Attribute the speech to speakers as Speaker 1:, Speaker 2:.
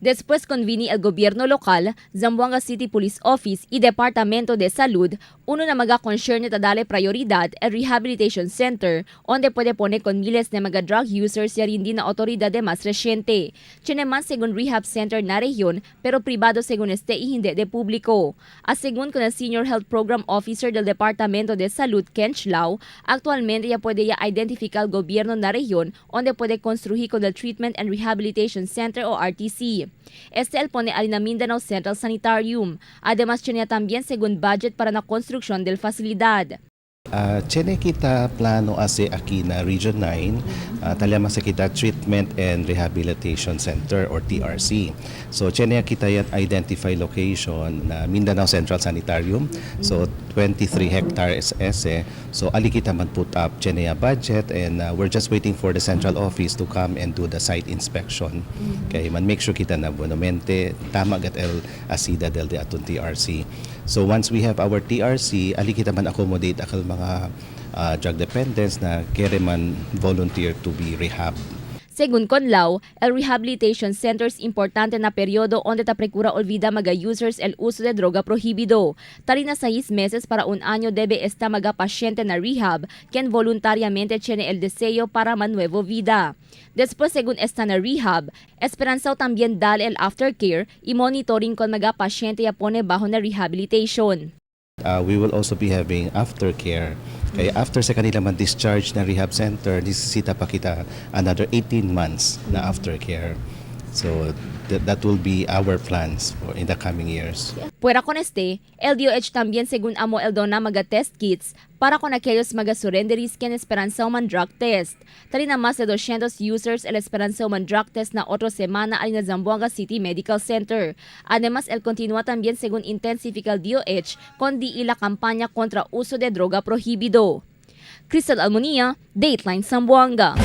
Speaker 1: Después convini el gobierno local, Zamboanga City Police Office y Departamento de Salud, uno na mga concern ta dale prioridad el Rehabilitation Center, donde puede poner con miles de mga drug users y rindi na autoridad de más reciente. Tiene man según rehab center na región, pero privado según este y hindi de público. A según con el Senior Health Program Officer del Departamento de Salud, Ken Lau, actualmente ya puede ya identificar el gobierno na región donde puede construir con el Treatment and Rehabilitation Center o RTC. Este el pone al na Mindanao Central Sanitarium. Además, tiene también según budget para la construcción del facilidad.
Speaker 2: Chene kita plano ase aki na Region 9, talya sa kita Treatment and Rehabilitation Center or TRC. So chene kita yan identify location na Mindanao Central Sanitarium. So 23 hectares ese. So ali kita man put up chene ya budget and we're just waiting for the central office to come and do the site inspection. Kay man make sure kita na buenamente tama gat el asida del de aton TRC. So once we have our TRC, ali kita man accommodate akal mga drug dependents na kere man volunteer to be rehab.
Speaker 1: Según con Lau, el Rehabilitation Centers importante na periodo onde ta precura olvida maga users el uso de droga prohibido. Tali na 6 meses para un año debe esta maga paciente na rehab, quien voluntariamente tiene el deseo para man nuevo vida. Después, según esta na rehab, esperanza también dale el aftercare y monitoring con maga paciente ya pone bajo na rehabilitation.
Speaker 2: We will also be having aftercare. Kaya after sa kanila man discharge na rehab center, nisisita pa kita another 18 months na aftercare. So that will be our plans for in the coming years.
Speaker 1: Fuera con este, el DOH también según amo el dona maga test kits para con aquellos maga surrenderis quien esperanza man drug test. Tali na más de 200 users el esperanza man drug test na otra semana al na Zamboanga City Medical Center. Además, el continúa también según intensifica el DOH con di la campaña contra uso de droga prohibido. Crystal Almonia, Dateline Zamboanga.